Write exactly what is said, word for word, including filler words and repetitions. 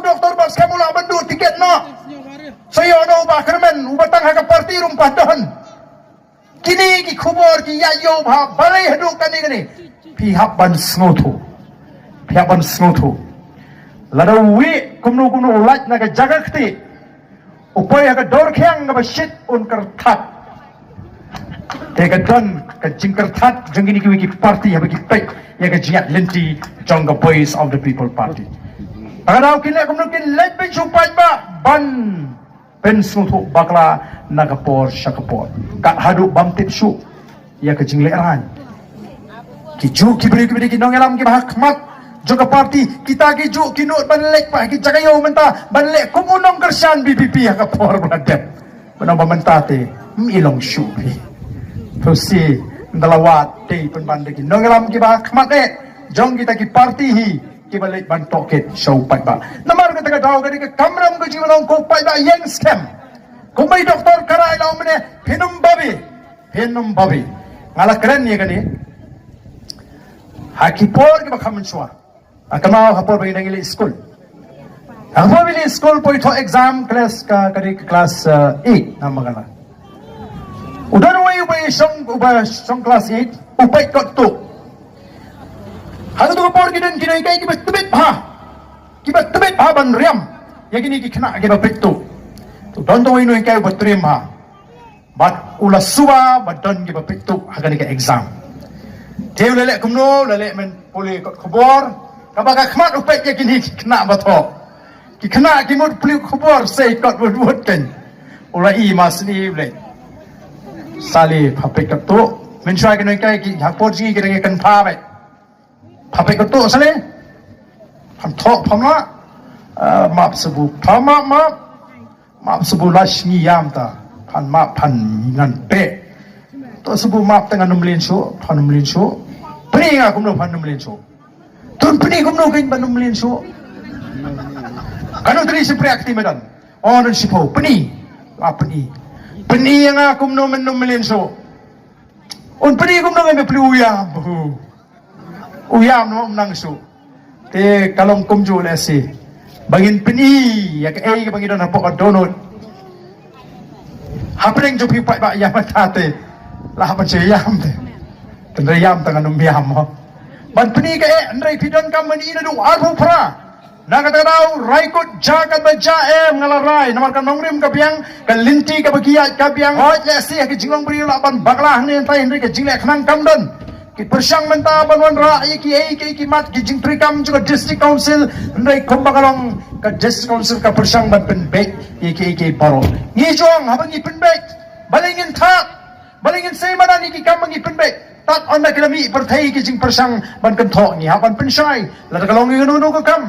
Doktor Batskhem u lah ban duh tiket noh. Sa ïoh noh u Bah Kyrmen, uba tang ha ka party ruh ym pat don. Kine ki khubor ki ïaid ïew bha balei haduh kane kane. Phi hap ban sngewthuh. Phi hap ban sngewthuh. Lada uwei kumno kumno u lait na ka jaka kti, u poi ha ka dor khiang kaba shit un kyrthat. Te ka don ka jingkyrthat jong kine kiwei ki party haba ki peit ïa ka jingïaid lynti jong ka Voice of the People Party. Ka daw kin leh kumno kin leit peit shu paidbah ban pynsngewthuh bakla na ka por sha ka por. Kat haduh bym tip shuh ïa ka jinglehrain. Ki juh ki briew ki briew ki nongïalam kiba ha khmat jong ka party, kita ki juh ki nud ban leit pat ki jaka ïew mynta ban leh kum u nongkyrshan VPP ha ka por ba la dep. Ba nang ba mynta te ym i long shuh phi. To si nda la wad te pynban da ki nongïalam kiba ha khmat eh jong kita ki party hi kiba leit ban tohkit sha u paidbah. Namar kata ka daw ka dei ka kamram ka jingmyntoi ko paidbah ïeng skhem. Kumba i doktor Kara i la ong mynne, phin ym babe, phin ym babe. Nga la kren ïa kane ha ki por kiba kham mynshuwa. Ha ka maw ha por ba ngi dang ïaleit skul. Ha por ba ïaleit skul poi thoh exam class ka, ka dei ka class eight namar kata. U don uwei uba shong, uba shong class eight, u peit kot tuh. Ha kato ka por ki don ki nonghikai kiba tbit bha. Kiba tbit bha ban riam ïa kine ki khynnah kiba peit tuh. To don to uwei u nonghikai uba triem bha. Bad u la suba ba don kiba peit tuh ha kane ka exam. Te u la leh kumno, u la leh men pule kot khubor. Kaba ka khmat u peit ïa kine ki khynnah ba thoh. Ki khynnah ki mut pule khubor sei kot wut wut kan. U la i ma sni u leh. Sali pha peit kot tuh. Mynshuwa ki nonghikai ki ha por jong ngi ki dang ïakynphah beit. Pha peit kot tuh sale. Phan thoh phan map. Ah, map sbu pha map map. Map sbu la sngi ïam ta. Phan map phan ngan peit. Tuh sbu map te ngan ym lin shuh, phan ym lin shuh. Pyni nga kumno phan ym lin shuh. Tun pyni kumno kein ban ym lin shuh. Kano tri si priak ti medan. Oh, nan sipo pyni. La pyni. Pyni nga kumno men ym lin shuh. Un pyni kumno ngan peli u ïam. U ïam no nang shu. Te ka long kumjuh lehse. Ba ngin pyni ïa kaei kaba ngi don hapoh ka dohnud. Hapdeng jong phi paidbah ïa mata te. Lah ban shu ïam te. Tynrai ïam te ngan ym ïam mo. Ban pyni kaei, hynrei phi donkam ban i naduh arphew phra. Na kata ka daw, rai kut jaka ba jia em nga la rai, namar ka nongrim ka biang, ka lynti kaba ki ïaid ka biang. Hooid lehse ka jinglong briew lah ban bakla hangne hangtai hynrei ka jingleh khnang kam don. Ki pyrshang mynta ban wanrah ïa kiei kiei ki mat ki jingtreikam jong ka District Council, hynrei kumba ka long ka District Council ka pyrshang ban pynbeit ïa kiei kiei baroh. Ngi ju ong haba ngi pynbeit, balei ngin thad? Balei ngin sei madan ïa ki kam ba ngi pynbeit? Tad ynda ki la mih pyrthei ki jingpyrshang ban kynthoh ngi hap ban pynshai. Lada ka long ïa kano kano ka kam.